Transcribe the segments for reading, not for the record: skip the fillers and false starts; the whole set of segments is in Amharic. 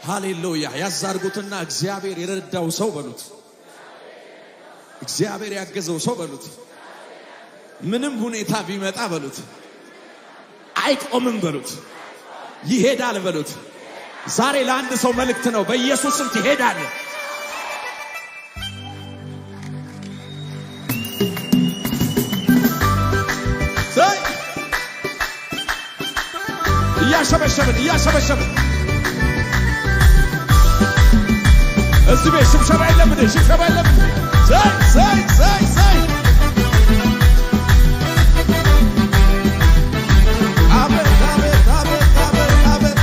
ሃሌሉያ። ያዛርጉትና እግዚአብሔር የረዳው ሰው በሉት፣ እግዚአብሔር ያገዘው ሰው በሉት፣ ምንም ሁኔታ ቢመጣ በሉት፣ አይቆምም በሉት፣ ይሄዳል በሉት። ዛሬ ለአንድ ሰው መልእክት ነው። በኢየሱስም ትሄዳለህ። እያሸበሸብን እያሸበሸብን እዚህ ቤት ሽብሸባ የለም እንዴ? ሽብሸባ የለም እንዴ? ዘይ ዘይ ዘይ ዘይ። አቤት አቤት አቤት አቤት አቤት።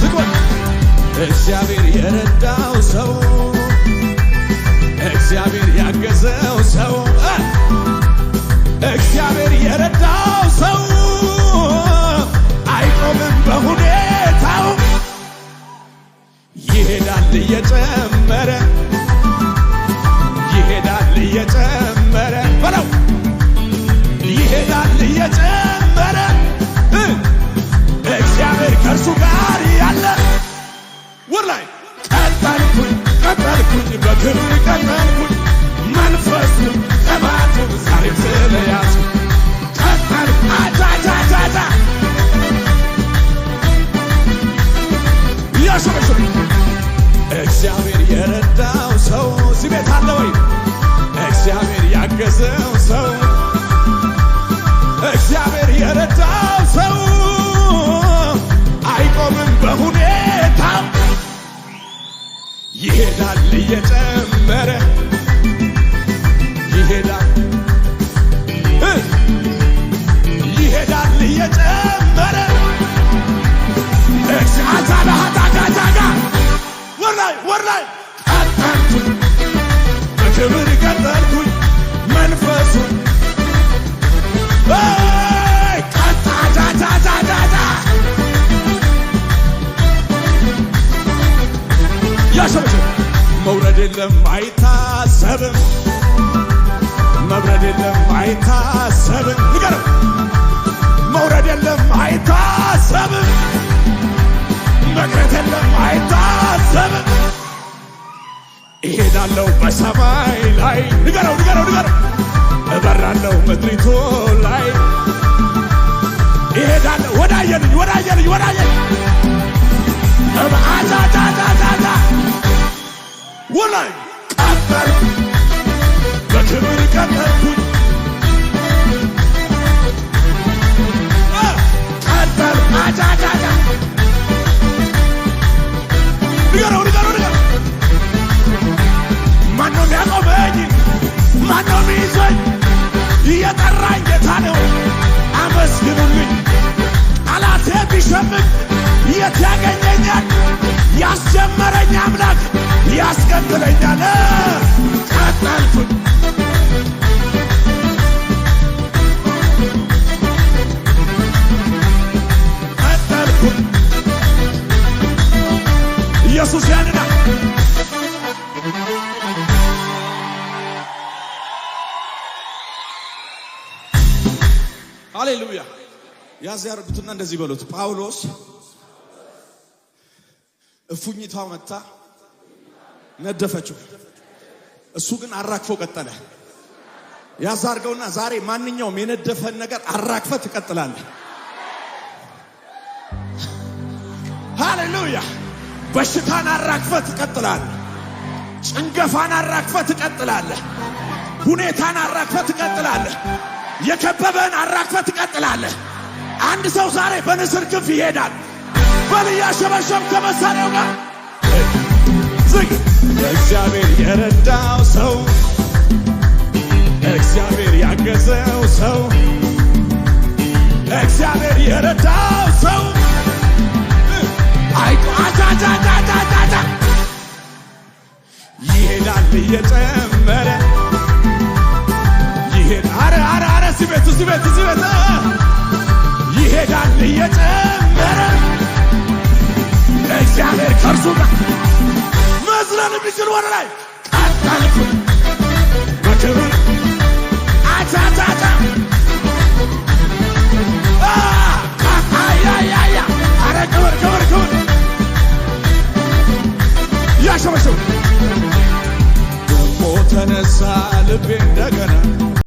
ዝቅ። እግዚአብሔር የረዳው ሰው፣ እግዚአብሔር ያገዘው ሰው፣ እግዚአብሔር የረዳው ሰው አይቆምም በሁኔታው፣ ይሄዳል እየጨመረ፣ ይሄዳል እየጨመረ በለው፣ ይሄዳል እየጨመረ። እግዚአብሔር ከእርሱ ጋር ያለ ወር ላይ ቀጠልኩኝ ቀጠልኩኝ በክብር ቀጠልኩኝ፣ መንፈሱን ቅባቱን ዛሬም ስለያዝኩ ቀጠልኩ። አጃጃጃጃ። እያሸበሸቡ እግዚአብሔር የረዳው ሰው እዚህ ቤት አለ ወይ? እግዚአብሔር ያገዘው ሰው፣ እግዚአብሔር የረዳው ሰው አይቆምም በሁኔታው፣ ይሄዳል እየጨመረ፣ ይሄዳል ይሄዳል እየጨመረ። እግዚአብሔር ወር ላይ ወር ላይ ቀጠልኩኝ በክብር ቀጠልኩኝ፣ መንፈሱን ቀጣጃጃጃጃ። ያሸበሸ መውረድ የለም አይታሰብም፣ መብረድ የለም አይታሰብም፣ ንገረው፣ መውረድ የለም አይታሰብም፣ መቅረት የለም አይታሰብም። እሄዳለሁ በሰማይ ላይ፣ ንገረው ንገረው ንገረው፣ እበራለሁ ምድሪቱ ላይ፣ እሄዳለሁ ወዳየልኝ ወዳየልኝ ወዳየልኝ። አጃጃጃጃጃ። ወላይ ቀጠልኩ በክብር ቀጠልኩኝ፣ ቀጠል አጃጃጃ። ንገረው ንገረው ንገረው። ማነው የሚያቆመኝ? ማነው የሚይዘኝ? እየጠራኝ ጌታ ነው። አመስግኑልኝ። ጠላቴ ቢሸምቅ የት ያገኘኛል? ያስጀመረኝ አምላክ ያስቀጥለኛል። ቀጠልኩኝ ቀጠልኩኝ። ኢየሱስ ያንና። ሃሌሉያ። ያዝ ያደርጉትና እንደዚህ በሉት። ጳውሎስ እፉኝቷ መታ ነደፈችው፣ እሱ ግን አራግፎ ቀጠለ። ያዝ አድርገውና ዛሬ ማንኛውም የነደፈን ነገር አራግፈ ትቀጥላለህ። ሃሌሉያ። በሽታን አራግፈ ትቀጥላለህ። ጭንገፋን አራግፈ ትቀጥላለህ። ሁኔታን አራግፈ ትቀጥላለህ። የከበበን አራግፈ ትቀጥላለህ። አንድ ሰው ዛሬ በንስር ክንፍ ይሄዳል። በል እያሸበሸብ ከመሳሪያው ጋር ዝግ። እግዚአብሔር የረዳው ሰው፣ እግዚአብሔር ያገዘው ሰው፣ እግዚአብሔር የረዳው ሰው አይቆ አጃጃጃጃጃ ይሄዳል እየጨመረ ይሄድ። አረ አረ አረ፣ እዚህ ቤት እዚህ ቤት እዚህ ቤት ይሄዳል እየጨመረ። እግዚአብሔር ከእርሱ ጋር። መዝለል የሚችል ወደ ላይ። ቀጠልኩኝ በክብር አቻቻቻ አያያያ። አረ ክብር ክብር ክብር። አሸበሸቡ። ደሞ ተነሳ ልቤ እንደገና።